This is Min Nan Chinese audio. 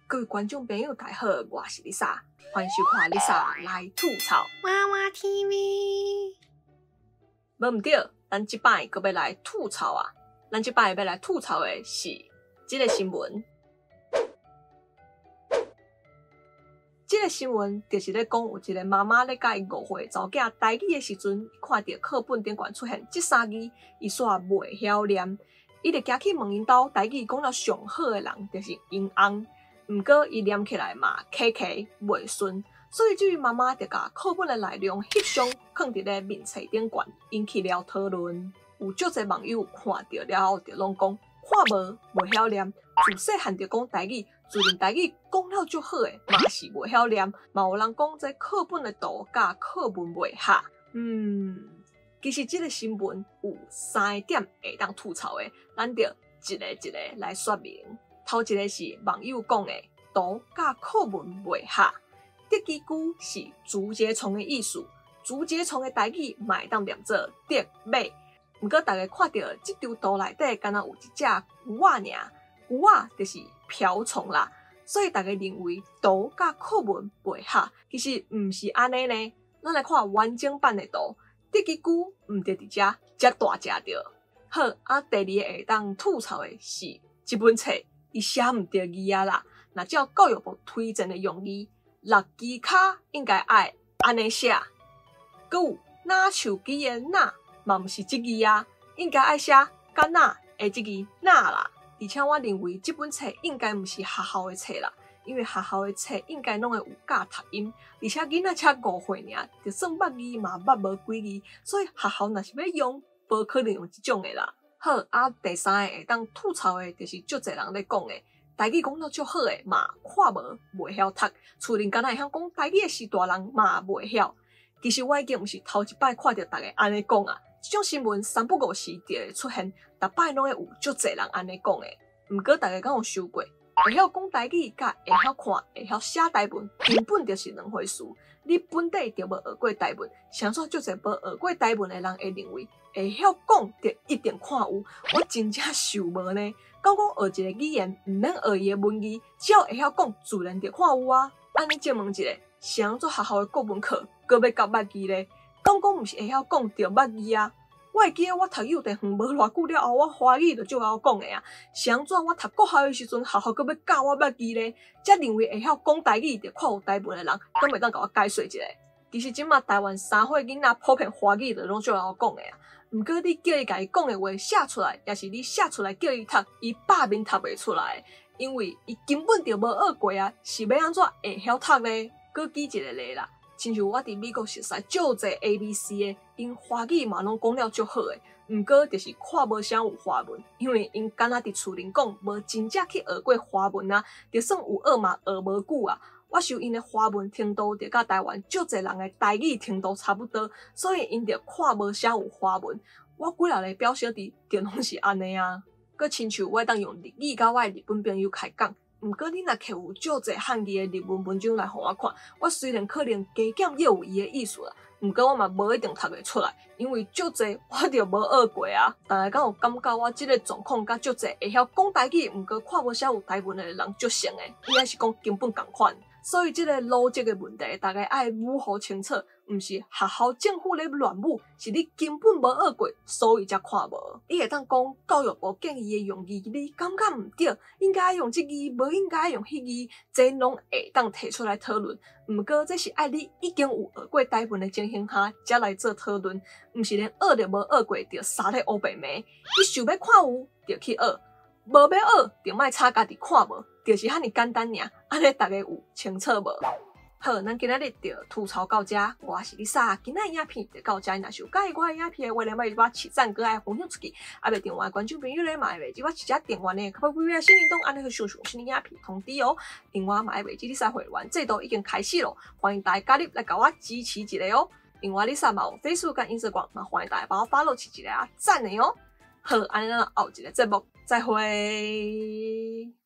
各位觀眾朋友，大家好，我是麗莎，歡迎收看麗莎來吐槽。娃娃 TV。無毋對，咱這擺閣欲來吐槽啊！咱這擺欲來吐槽的是這个新聞。這个新聞就是咧講，有一个媽媽咧教𪜶5歲查某囝台語的時陣，看著課本頂懸出現這三字，伊煞袂曉念，伊就行去問𪜶兜台語講了上好的人，就是𪜶翁。毋過伊念起來嘛磕磕袂順，所以這位媽媽就共課本的內容翕相，囥佇咧面冊頂懸，引起了討論。有足濟網友看著了後，就攏講看無袂曉念，自細漢就講台語，自認台語講了足好的，嘛是袂曉念。嘛有人講這課本的圖佮課文袂合。其實這个新聞有三點會當吐槽的，咱就一个一个來說明。頭一个是網友講的圖佮課文袂合，竹枝龜是竹節蟲的意思，竹節蟲的台語嘛會當念做竹尾。毋過大家看著這張圖內底，敢若有一隻龜仔爾，龜仔就是瓢蟲啦，所以大家認為圖佮課文袂合，其實毋是按呢呢。咱來看完整版的圖，竹枝龜毋著佇遮，遮大隻著。好，啊，第二个會當吐槽的是這本冊。伊寫毋著字啊啦！若照教育部推薦的用字，六支跤應該愛按呢寫。閣有若樹枝的若嘛毋是這字啊，應該愛寫敢若的這字若啦。而且我認為這本冊應該毋是學校的冊啦，因為學校的冊應該攏會有教讀音，而且囡仔才5歲爾，就算捌字嘛捌無幾字，所以學校若是欲用，無可能用這種的啦。好，啊，第三個會當吐槽的，就是足濟人咧講的，台語講了足好的，嘛看無袂曉讀，厝裡敢若會曉講台語的序大人嘛袂曉。其實我已經毋是頭一擺看著逐家按呢講啊，這種新聞三不五時就會出現，逐擺攏會有足濟人按呢講的。毋過大家敢有想過，會曉講台語佮會曉看、會曉寫台文，根本就是兩回事。你本底就無學過台文，是按怎足濟無學過台文的人會認為會曉講就一定看有？我真正想無呢。敢講學一个語言，毋免學伊的文字，只要會曉講，自然就看有啊。按呢借問一下，是按怎學校的國文課，閣欲教捌字咧？敢講毋是會曉講就捌字啊？我會記得我讀幼稚園無偌久了後，我華語就足枵講的啊。是按怎我讀國校的時陣，學校閣欲教我捌字咧？才認為會曉講台語就看有台文的人，敢會當共我解說一下？其實這馬台灣3歲囡仔普遍華語就攏足枵講的啊。毋過你叫伊共伊講的話寫出來，抑是你寫出來叫伊讀，伊百面讀袂出來，因為伊根本就無學過啊，是欲按怎會曉讀咧？閣舉一个例啦。親像我佇美國熟似足濟 A B C 的，𪜶華語嘛攏講了足好的，毋過就是看無啥有華文，因為𪜶敢若佇厝裡講，無真正去學過華文啊，就算有學嘛學無久啊。我想𪜶的華文程度就佮台灣足濟人的台語程度差不多，所以𪜶就看無啥有華文。我幾若个表小弟就攏是按呢啊。閣親像我會當用日語佮我的日本朋友開講。毋過你若摕有足濟漢字的日文文章來予我看，我雖然可能加減也有伊的意思啦，毋過我嘛無一定讀會出來，因為足濟我就無學過啊。大家敢有感覺我這个狀況佮足濟會曉講台語，毋過看無啥有台文的人足像的，應該是講根本仝款。所以這个邏輯的問題，大家愛模糊清楚，毋是學校政府咧亂舞，是你根本無學過，所以才看無。你會當講教育部建議的用字，你感覺毋對，應該用這字，無應該用彼字，這攏會當提出來討論。毋過這是愛你已經有學過台文的情形下，才來做討論，毋是連學都無學過就沙咧烏白罵。你想欲看有，就去學；無欲學，就莫吵家己看無。就是遐爾簡單爾，按呢大家有清楚無？好，咱今仔日就吐槽到遮，我是麗莎，今仔影片就到遮，若是有佮意我的影片的話，咧，欲我揤讚閣愛分享出去，啊，未訂閱的觀眾朋友咧，嘛會袂記我揤一下訂閱呢，較欲開小鈴鐺，按呢會收到新的影片通知哦。另外嘛會袂記麗莎會員制度已經開始咯，歡迎大家加入來共我支持一下哦。另外麗莎嘛有 Facebook 佮 Instagram，嘛歡迎大家幫我 follow 揤一下啊讚的哦。好，按呢咱後一个節目再會。